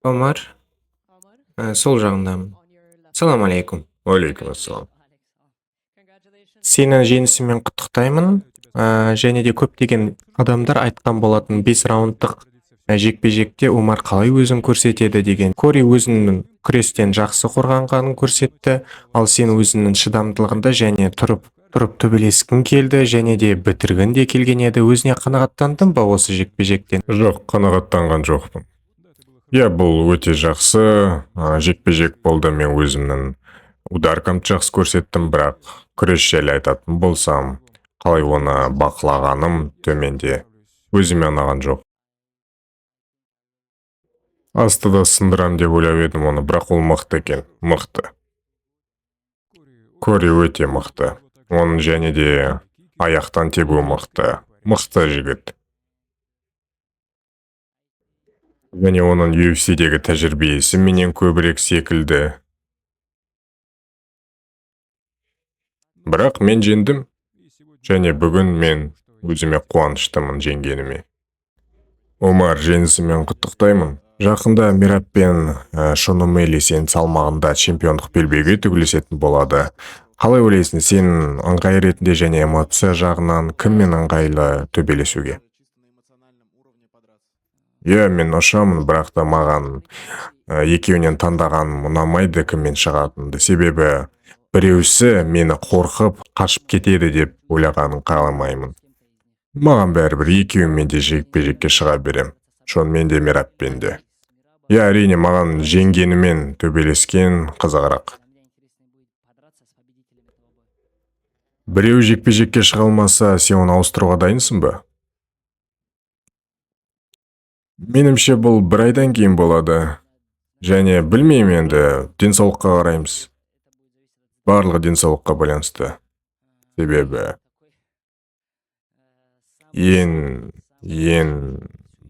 Омар, сол жағындамын. Салам алейкум. Уалейкум ассалам. Сені жеңісіңмен құттықтаймын. Және де көптеген адамдар айтқан болатын 5 раундтық жекпе-жекте Омар қалай өзін көрсетеді деген. Кори өзінің күрестен жақсы қорғанғанын көрсетті, ал сен өзіңнің шыдамдылығында және тұрып төбелескің келді және де бітіргің де келген еді. Өзіне қанағаттандың ба осы жекпе-жектен? Жоқ, қанағаттанған жоқпын. Иә, бұл өте жақсы жекпе-жек болды. Мен өзімнің ударкамды жақсы көрсеттім, бірақ күрес жайлы айтатын болсам, қалай оны бақылағаным төменде өзіме ұнаған жоқ. Астыда сындырам деп ойлап едім оны, бірақ ол мықты екен, мықты. Кори өте мықты. Оның және де аяқтан тебуі мықты. Мықты жігіт. Және оның UFC-дегі тәжірибесі менен көбірек секілді. Бірақ мен жеңдім. Және бүгін мен өзіме қуаныштымын жеңгеніме. Омар, жеңісімен құттықтаймын. Жақында Мираб пен Шон О'Мэлли сенің салмағында чемпиондық белбеуге төбелесетін болады. Қалай ойлайсың, сен ыңғай ретінде және эмоция жағынан кіммен ыңғайлы төбелесуге? Иә, мен ұшамын, бірақ та маған екеуінен таңдағаным ұнамайды кіммен шығатынымды. Себебі біреусі мені қорқып қашып кетеді деп ойлағанын қаламаймын. Маған бәрібір, екеуімен де жекпе-жекке шыға берем. Шонмен де, Мирабпен де. Иә, әрине, маған жеңгенімен төбелескен қызығырақ. Біреу жекпе-жекке шыға алмаса, сен оны ауыстыруға дайынсың ба? Меніңше, бұл бір айдан кейін болады. Және білмеймін енді, денсаулыққа қараймыз. Барлығы денсаулыққа байланысты. Себебі ең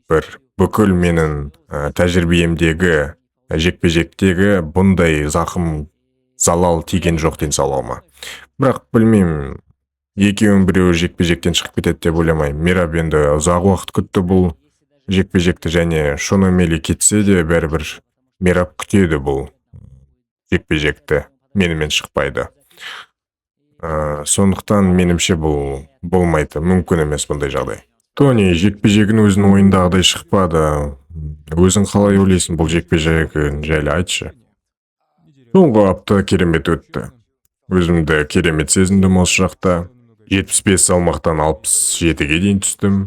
бір бүкіл менің тәжірибемдегі жекпе-жектегі бұндай зақым залал тиген жоқ денсаулығыма. Бірақ білмеймін, екеуінің біреуі жекпе-жектен шығып кетеді деп ойламаймын. Мираб енді ұзақ уақыт күтті бұл жекпе-жекті, және Шон О'Мэлли кетсе де бәрібір Мираб күтеді бұл жекпе-жекті, менімен шықпайды. Сондықтан меніңше бұл болмайды, мүмкін емес бұндай жағдай. Тони, жекпе-жегін өзінің ойындағыдай шықпады. Өзің қалай ойлайсың бұл жекпе-жегін жайлы айтшы. Соңғы апта керемет өтті. Өзімді керемет сезіндім осы жақта. 75 салмақтан 67-ге дейін түстім.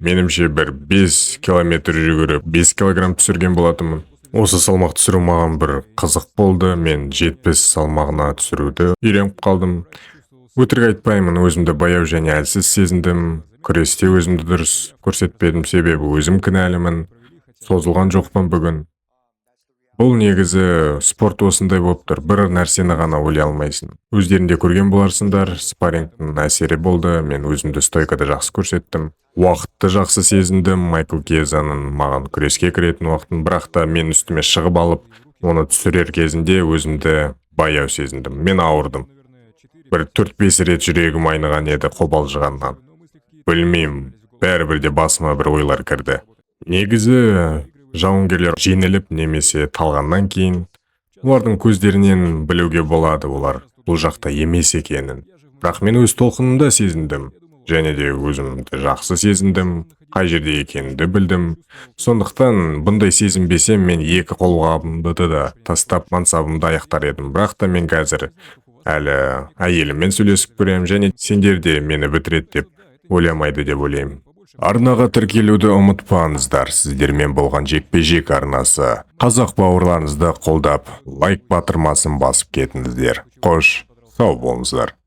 Меніңше бір 5 километр жүгіріп 5 килограмм түсірген болатынмын. Осы салмақ түсіру маған бір қызық болды. Мен 70 салмағына түсіруді үйреніп қалдым. Өтірік айтпаймын, өзімді баяу және әлсіз сезіндім. Күресте өзімді дұрыс көрсетпедім, себебі өзім кінәлімін. Созылған жоқпын бүгін. Бұл негізі спорт осындай болып тұр. Бір нәрсені ғана ойлай алмайсың. Өздерінде көрген боларсыңдар, спаррингтің әсері болды. Мен өзімді стойкада жақсы көрсеттім. Уақытты жақсы сезіндім. Майкл Кьезаның маған күреске кіретін уақытын, бірақ та мен үстіме шығып алып, оны түсірер кезінде өзімді баяу сезіндім. Мен ауырдым. Бір 4-5 рет жүрегім айныған еді қобалжығаннан. Білмеймін, бәрібір де басыма бір ойлар кірді. Негізі жауынгерлер жеңіліп немесе талғаннан кейін олардың көздерінен білуге болады олар бұл жақта емес екенін. Бірақ мен өз толқынымда сезіндім және де өзімді жақсы сезіндім, қай жерде екенімді білдім. Сондықтан бұндай сезінбесем, мен екі қолғабымды да тастап мансабымды аяқтар едім. Бірақ та мен қазір әлі әйеліммен сөйлесіп көремін және сендер де мені бітіреді деп ойламайды деп ойлаймын. Арнаға тіркелуді ұмытпаңыздар. Сіздермен болған жекпе-жек арнасы. Қазақ бауырларыңызды қолдап, лайк батырмасын басып кетіңіздер. Қош, сау болыңыздар.